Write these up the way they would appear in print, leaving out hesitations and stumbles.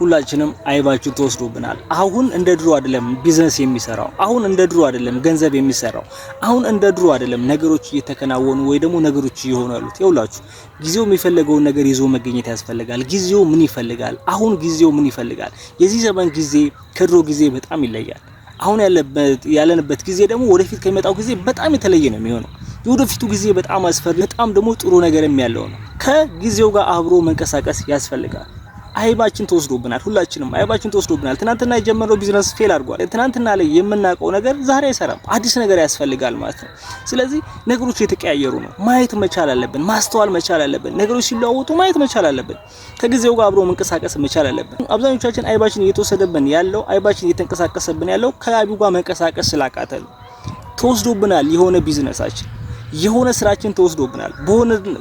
ሁላችንም አይባችን ተወስዶብናል። አሁን እንደ ድሮ አይደለም ቢዝነስ የሚሰራው። አሁን እንደ ድሮ አይደለም ገንዘብ የሚሰራው። አሁን እንደ ድሮ አይደለም ነገሮች እየተከናወኑ ወይ ደግሞ ነገሮች እየሆኑ ያሉት። ይኸውላችሁ፣ ጊዜው የሚፈልገውን ነገር ይዞ መገኘት ያስፈልጋል። ጊዜው ምን ይፈልጋል? አሁን ጊዜው ምን ይፈልጋል? የዚህ ዘመን ጊዜ ከድሮ ጊዜ በጣም ይለያል። አሁን ያለንበት ጊዜ ደግሞ ወደፊት ከሚመጣው ጊዜ በጣም የተለየ ነው የሚሆነው። የወደፊቱ ጊዜ በጣም አስፈሪ፣ በጣም ደግሞ ጥሩ ነገርም ያለው ነው። ከጊዜው ጋር አብሮ መንቀሳቀስ ያስፈልጋል። አይባችን ተወስዶብናል። ሁላችንም አይባችን ተወስዶብናል። ትናንትና የጀመረው ቢዝነስ fail አድርጓል። ትናንትና ላይ የምናውቀው ነገር ዛሬ አይሰራም። አዲስ ነገር ያስፈልጋል ማለት ነው። ስለዚህ ነገሮች የተቀያየሩ ነው። ማየት መቻል አለብን። ማስተዋል መቻል አለብን። ነገሮች ሲለዋወጡ ማየት መቻል አለብን። ከጊዜው ጋር አብሮ መንቀሳቀስ መቻል አለብን። አብዛኞቻችን አይባችን እየተወሰደብን ያለው፣ አይባችን እየተንቀሳቀሰብን ያለው ከአይቡ ጋር መንቀሳቀስ ስላቃተን ተወስዶብናል። የሆነ ቢዝነሳችን፣ የሆነ ስራችን ተወስዶብናል።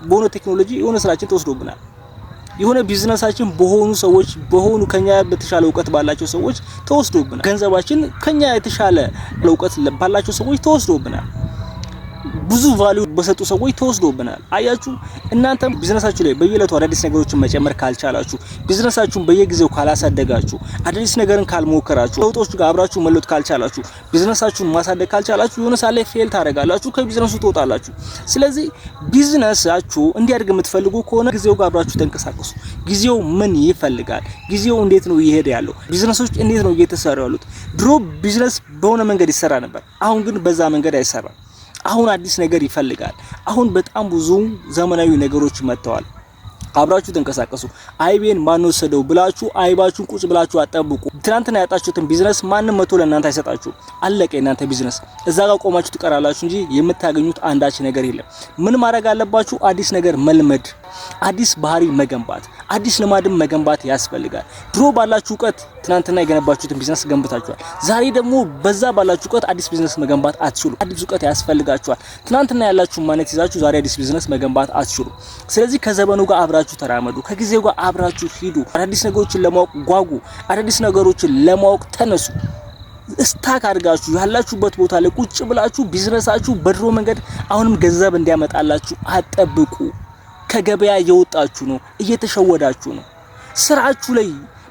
በሆነ ቴክኖሎጂ የሆነ ስራችን ተወስዶብናል። የሆነ ቢዝነሳችን በሆኑ ሰዎች፣ በሆኑ ከኛ በተሻለ እውቀት ባላቸው ሰዎች ተወስዶብናል። ገንዘባችን ከኛ የተሻለ እውቀት ባላቸው ሰዎች ተወስዶብናል። ብዙ value በሰጡ ሰዎች ተወስዶብናል። አያችሁ፣ እናንተም ቢዝነሳችሁ ላይ በየዕለቱ አዳዲስ ነገሮችን መጨመር ካልቻላችሁ፣ ቢዝነሳችሁን በየጊዜው ካላሳደጋችሁ፣ አዳዲስ ነገርን ካልሞከራችሁ፣ ለውጦች ጋር አብራችሁ መለወጥ ካልቻላችሁ፣ ቢዝነሳችሁን ማሳደግ ካልቻላችሁ የሆነ ሰዓት ላይ fail ታደርጋላችሁ፣ ከቢዝነሱ ትወጣላችሁ። ስለዚህ ቢዝነሳችሁ እንዲያድግ የምትፈልጉ ከሆነ ጊዜው ጋር አብራችሁ ተንቀሳቀሱ። ጊዜው ምን ይፈልጋል? ጊዜው እንዴት ነው እየሄደ ያለው? ቢዝነሶች እንዴት ነው እየተሰሩ ያሉት? ድሮ ቢዝነስ በሆነ መንገድ ይሰራ ነበር። አሁን ግን በዛ መንገድ አይሰራም። አሁን አዲስ ነገር ይፈልጋል። አሁን በጣም ብዙ ዘመናዊ ነገሮች መጥተዋል። አብራችሁ ተንቀሳቀሱ። አይቤን ማን ወሰደው ብላችሁ አይባችሁን ቁጭ ብላችሁ አትጠብቁ። ትናንትና ያጣችሁትን ቢዝነስ ማንም መቶ ለእናንተ አይሰጣችሁ። አለቀ የእናንተ ቢዝነስ። እዛ ጋር ቆማችሁ ትቀራላችሁ እንጂ የምታገኙት አንዳች ነገር የለም። ምን ማድረግ አለባችሁ? አዲስ ነገር መልመድ፣ አዲስ ባህሪ መገንባት፣ አዲስ ልማድን መገንባት ያስፈልጋል። ድሮ ባላችሁ እውቀት ትናንትና የገነባችሁትን ቢዝነስ ገንብታችኋል። ዛሬ ደግሞ በዛ ባላችሁ እውቀት አዲስ ቢዝነስ መገንባት አትችሉ። አዲስ እውቀት ያስፈልጋችኋል። ትናንትና ያላችሁ ማንነት ይዛችሁ ዛሬ አዲስ ቢዝነስ መገንባት አትችሉ። ስለዚህ ከዘመኑ ጋር አብራችሁ ተራመዱ። ከጊዜው ጋር አብራችሁ ሂዱ። አዳዲስ ነገሮችን ለማወቅ ጓጉ። አዳዲስ ነገሮችን ለማወቅ ተነሱ። Stuck አድርጋችሁ ያላችሁበት ቦታ ላይ ቁጭ ብላችሁ ቢዝነሳችሁ በድሮ መንገድ አሁንም ገንዘብ እንዲያመጣላችሁ አትጠብቁ። ከገበያ እየወጣችሁ ነው፣ እየተሸወዳችሁ ነው። ስራችሁ ላይ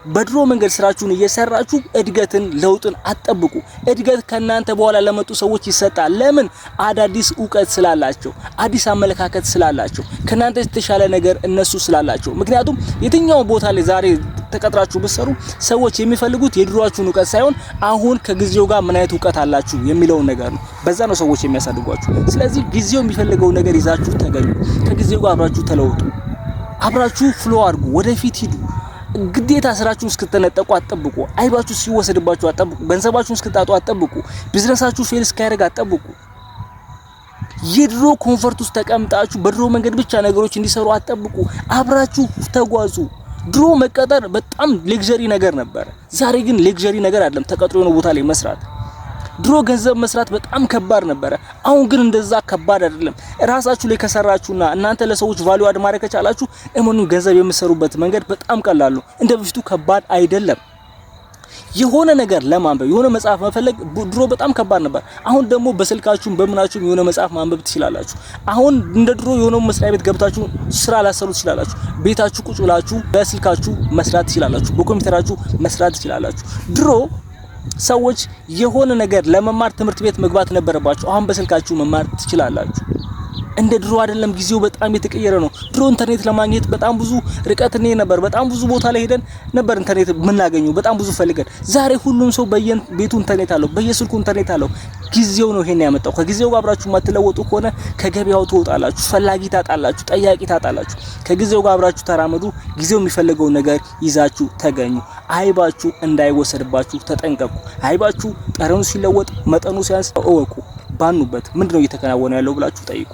በድሮ መንገድ ስራችሁን እየሰራችሁ እድገትን፣ ለውጥን አትጠብቁ። እድገት ከናንተ በኋላ ለመጡ ሰዎች ይሰጣል። ለምን? አዳዲስ እውቀት ስላላቸው፣ አዲስ አመለካከት ስላላቸው፣ ከናንተ የተሻለ ነገር እነሱ ስላላቸው። ምክንያቱም የትኛው ቦታ ላይ ዛሬ ተቀጥራችሁ ብትሰሩ ሰዎች የሚፈልጉት የድሮአችሁን እውቀት ሳይሆን አሁን ከጊዜው ጋር ምን አይነት እውቀት አላችሁ የሚለውን ነገር ነው። በዛ ነው ሰዎች የሚያሳድጓችሁ። ስለዚህ ጊዜው የሚፈልገው ነገር ይዛችሁ ተገኙ። ከጊዜው ጋር አብራችሁ ተለውጡ። አብራችሁ flow አድርጉ። ወደፊት ሂዱ። ግዴታ ስራችሁን እስክትነጠቁ አትጠብቁ። አይባችሁ ሲወሰድባችሁ አትጠብቁ። ገንዘባችሁን እስክታጡ አትጠብቁ። ቢዝነሳችሁ fail እስኪያደርግ አትጠብቁ። የድሮ comfort ውስጥ ተቀምጣችሁ በድሮ መንገድ ብቻ ነገሮች እንዲሰሩ አትጠብቁ። አብራችሁ ተጓዙ። ድሮ መቀጠር በጣም luxury ነገር ነበር። ዛሬ ግን luxury ነገር አይደለም ተቀጥሮ የሆነ ቦታ ላይ መስራት። ድሮ ገንዘብ መስራት በጣም ከባድ ነበረ። አሁን ግን እንደዛ ከባድ አይደለም። ራሳችሁ ላይ ከሰራችሁና እናንተ ለሰዎች value add ማድረግ ከቻላችሁ እመኑ ገንዘብ የምትሰሩበት መንገድ በጣም ቀላል ነው። እንደ በፊቱ ከባድ አይደለም። የሆነ ነገር ለማንበብ የሆነ መጽሐፍ መፈለግ ድሮ በጣም ከባድ ነበር። አሁን ደግሞ በስልካችሁም በምናችሁም የሆነ መጽሐፍ ማንበብ ትችላላችሁ። አሁን እንደ ድሮ የሆነ መስሪያ ቤት ገብታችሁ ስራ ላትሰሩ ትችላላችሁ። ቤታችሁ ቁጭ ብላችሁ በስልካችሁ መስራት ትችላላችሁ። በኮምፒውተራችሁ መስራት ትችላላችሁ። ድሮ ሰዎች የሆነ ነገር ለመማር ትምህርት ቤት መግባት ነበረባችሁ። አሁን በስልካችሁ መማር ትችላላችሁ። እንደ ድሮ አይደለም። ጊዜው በጣም የተቀየረ ነው። ድሮ ኢንተርኔት ለማግኘት በጣም ብዙ ርቀት እንሄድ ነበር። በጣም ብዙ ቦታ ላይ ሄደን ነበር ኢንተርኔት የምናገኘው፣ በጣም ብዙ ፈልገን። ዛሬ ሁሉም ሰው በየቤቱ ኢንተርኔት አለው፣ በየስልኩ ኢንተርኔት አለው። ጊዜው ነው ይሄን ያመጣው። ከጊዜው ጋር አብራችሁ የማትለወጡ ከሆነ ከገበያው ትወጣላችሁ፣ ፈላጊ ታጣላችሁ፣ ጠያቂ ታጣላችሁ። ከጊዜው ጋር አብራችሁ ተራመዱ። ጊዜው የሚፈልገውን ነገር ይዛችሁ ተገኙ። አይባችሁ እንዳይወሰድባችሁ ተጠንቀቁ። አይባችሁ ጠረኑ ሲለወጥ፣ መጠኑ ሲያንስ እወቁ። ባኑበት። ምንድነው እየተከናወነ ያለው ብላችሁ ጠይቁ።